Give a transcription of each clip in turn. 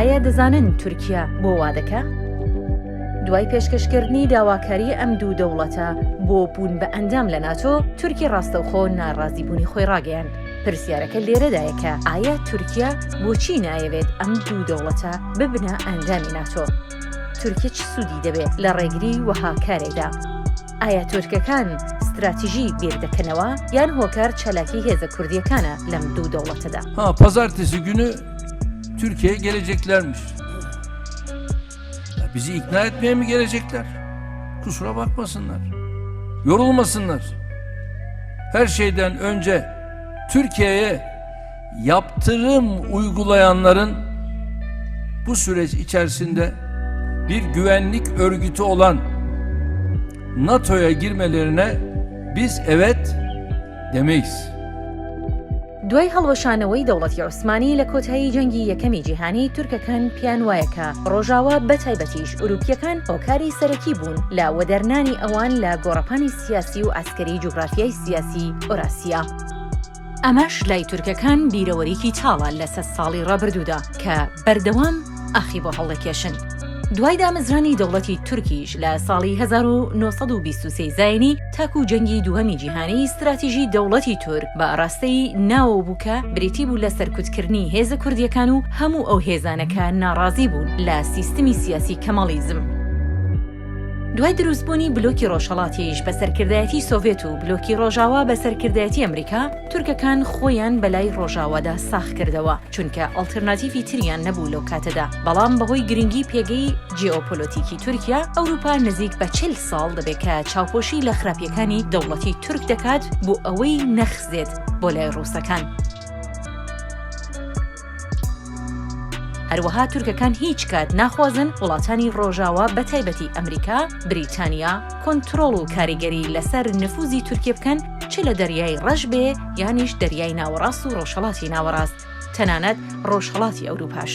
ئایا دەزانن تورکیا بۆ وا دەکا؟ دوای پێشکەشکردنی داواکاری ئەم دوو دەوڵەتە بۆ بوون بە ئەندام لە ناتۆ، تورکیا ڕاستەوخۆ ناڕازیبوونی خۆی ڕاگەیاند. پرسیارەکە لێرەدایە کە ئایا تورکیا بۆچی نایەوێت ئەم دوو دەوڵەتە ببنە ئەندامی ناتۆ؟ تورکیا چ سوودی دەبێت لە ڕێگری وەها کارێکدا؟ ئایا تورکەکان ستراتیژی بیر دەکەنەوە یان هۆکار چالاکی هێزە کوردیەکانە لەم دوو دەوڵەتەدا؟ Ha pazartesi günü Türkiye'ye geleceklermiş. Ya bizi ikna etmeye mi gelecekler? Kusura bakmasınlar. Yorulmasınlar. Her şeyden önce Türkiye'ye yaptırım uygulayanların bu süreç içerisinde bir güvenlik örgütü olan NATO'ya girmelerine biz evet demeyiz. دوای هەڵوەشانەوەی دەوڵەتی عوسمانی لە کۆتایی جەنگی یەکەمی جیهانی، تورکەکان پێیان وایە کە ڕۆژاوا بە تایبەتیش ئوروپییەکان هۆکاری سەرەکی بوون لە وەدەرنانی ئەوان لە گۆڕەپانی سیاسی و عەسکەری جوگرافیای سیاسی ئۆراسیا. ئەمەش لای تورکەکان بیرەوەریکی تاڵە لە سەد ساڵی ڕابردوودا کە بەردەوام ئاخی بۆ هەڵدەکێشن. دوای دامەزرانی دەوڵەتی تورکیش لە ساڵی 1923 زاینی تاکو جەنگی دووهەمی جیهانی ستراتیژی دەوڵەتی تورک بە ئاراستەی ناوەوە بوو کە بریتی بوو لە سەرکوتکردنی هێزە کوردیەکان و هەموو ئەو هێزانە کە ناڕازی بوون لە سیستمی سیاسی کەماڵیزم. دوای دروستبوونی بلۆکی ڕۆژهەڵاتیش بە سەرکردایەتی سۆڤێت و بلۆکی ڕۆژاوا بە سەرکردایەتی ئەمریکا، تورکەکان خۆیان بەلای ڕۆژاوادا ساغ کردەوە، چونکە ئەڵتەرناتیڤی تریان نەبوو لەو کاتەدا، بەڵام بەهۆی گرنگی پێگەی جیۆپۆلۆتیکی تورکیا، ئەوروپا نزیک بە 40 ساڵ دەبێ کە چاوپۆشی لە خراپیەکانی دەوڵەتی تورک دەکات بۆ ئەوەی نەخزێت بۆ لای ڕووسەکان. هەروەها تورکەکان هیچ کات ناخوازن وڵاتانی ڕۆژاوا بە تایبەتی ئەمریکا، بریتانیا، کۆنترۆڵ و کاریگەری لەسەر نفوزی تورکیە بکەن چ لە دەریای ڕەش بێ یانیش دەریای ناوەڕاست و ڕۆژهەڵاتی ناوەڕاست تەنانەت ڕۆژهەڵاتی ئەوروپاش.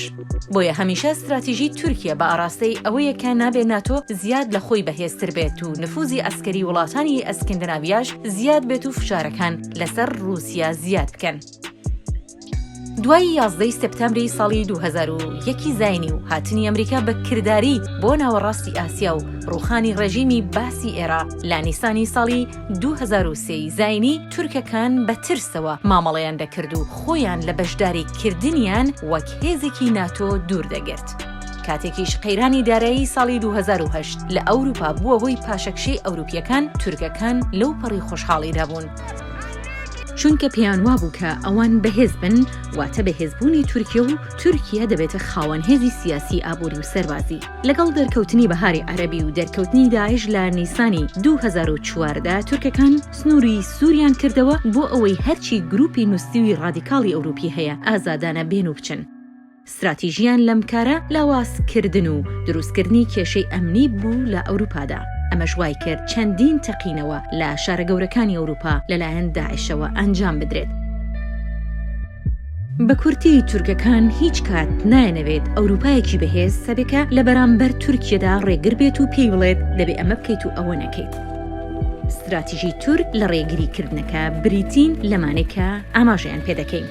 بۆیە هەمیشە ستراتیژی تورکیە بە ئاڕاستەی ئەوەیە کە نابێ ناتۆ زیاد لە خۆی بەهێزتر بێت و نفوزی عەسکەری وڵاتانی ئەسکندناویاش زیاد بێت و فشارەکان لەسەر ڕووسیا زیاد بکەن. دوای یازدەی سێپتامبری ساڵی 2001 زاینی و هاتنی ئەمریکا بە کرداری بۆ ناوەڕاستی ئاسیا و ڕووخانی ڕێژیمی بەعسی ئێراق لە نیسانی ساڵی 2003 زاینی، تورکەکان بە ترسەوە مامەڵەیان دەکرد و خۆیان لە بەشداری کردنیان وەک هێزێکی ناتۆ دوور دەگرت. کاتێکیش قەیرانی دارایی ساڵی 2008 لە ئەوروپا بووە هۆی پاشەکشەی ئەوروپییەکان، تورکەکان لەو پەڕی خۆشحاڵیدا بوون. چونکە پێیان وابوو کە ئەوان بەهێز بن، واتە بەهێزبوونی تورکیە و تورکیە دەبێتە خاوەن هێزی سیاسی، ئابووری و سەربازی. لەگەڵ دەرکەوتنی بەهاری عەرەبی و دەرکەوتنی داعش لە نیسانی 2014 تورکەکان سنووری سووریان کردەوە بۆ ئەوەی هەرچی گرووپی نووستووی ڕادیکاڵی ئەورووپی هەیە ئازادانە بێن و بچن. ستراتیژیان لەم کارە لاوازکردن و دروستکردنی کێشەی ئەمنی بوو لە ئەوروپادا، ئەمەش وایکرد چەندین تەقینەوە لە شارە گەورەکانی ئەوروپا لەلایەن داعشەوە ئەنجام بدرێت. بە کورتی تورکەکان هیچ کات نایانەوێت ئەوروپایەکی بەهێز هەبێ کە لە بەرامبەر تورکیەدا ڕێگر بێت و پێی بڵێت دەبێ ئەمە بکەیت و ئەوە نەکەیت. ستراتیژی تورک لە ڕێگری کردنەکە بریتین لەمانەی کە ئاماژەیان پێدەکەین.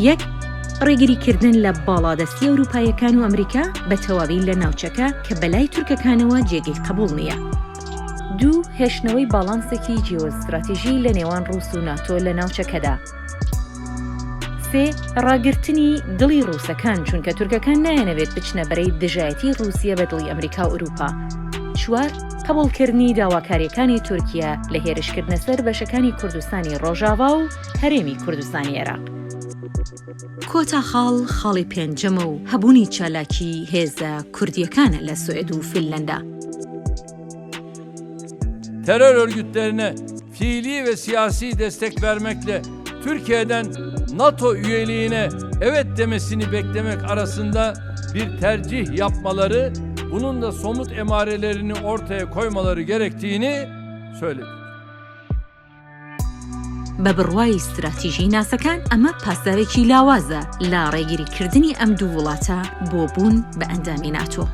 یەک، ڕێگریکردن لە باڵادەستی ئەوروپاییەکان و ئەمریکا بە تەواوی لە ناوچەکە کە بەلای تورکەکانەوە جێگەی قبوڵ نییە. دوو، هێشتنەوەی باڵانسێکی جیۆستراتیژی لە نێوان ڕووس و ناتۆ لە ناوچەکەدا. سێ، ڕاگرتنی دڵی ڕووسەکان، چونکە تورکەکان نایانەوێت بچنە بەرەی دژایەتی ڕووسیە بە دڵی ئەمریکا و ئەوروپا. چوار، قبوڵکردنی داواکارییەکانی تورکیە لە هێرشکردنە سەر بەشەکانی کوردستانی ڕۆژاڤا و هەرێمی کوردستانی عێراق. کۆتا خاڵ، خاڵی پێنجەمە و هەبوونی چالاکی هێزە کوردییەکانە لە سوئد و فینلەندا. Terör örgütlerine fiili ve siyasi destek vermekle Türkiye'den NATO üyeliğine evet demesini beklemek arasında bir tercih yapmaları, bunun da somut emarelerini ortaya koymaları gerektiğini söyledik. بە بڕوای ستراتیژی ناسەکان ئەمە پاساوێکی لاوازە لە ڕێگریکردنی ئەم دوو وڵاتە بۆ بوون بە ئەندامی ناتۆ.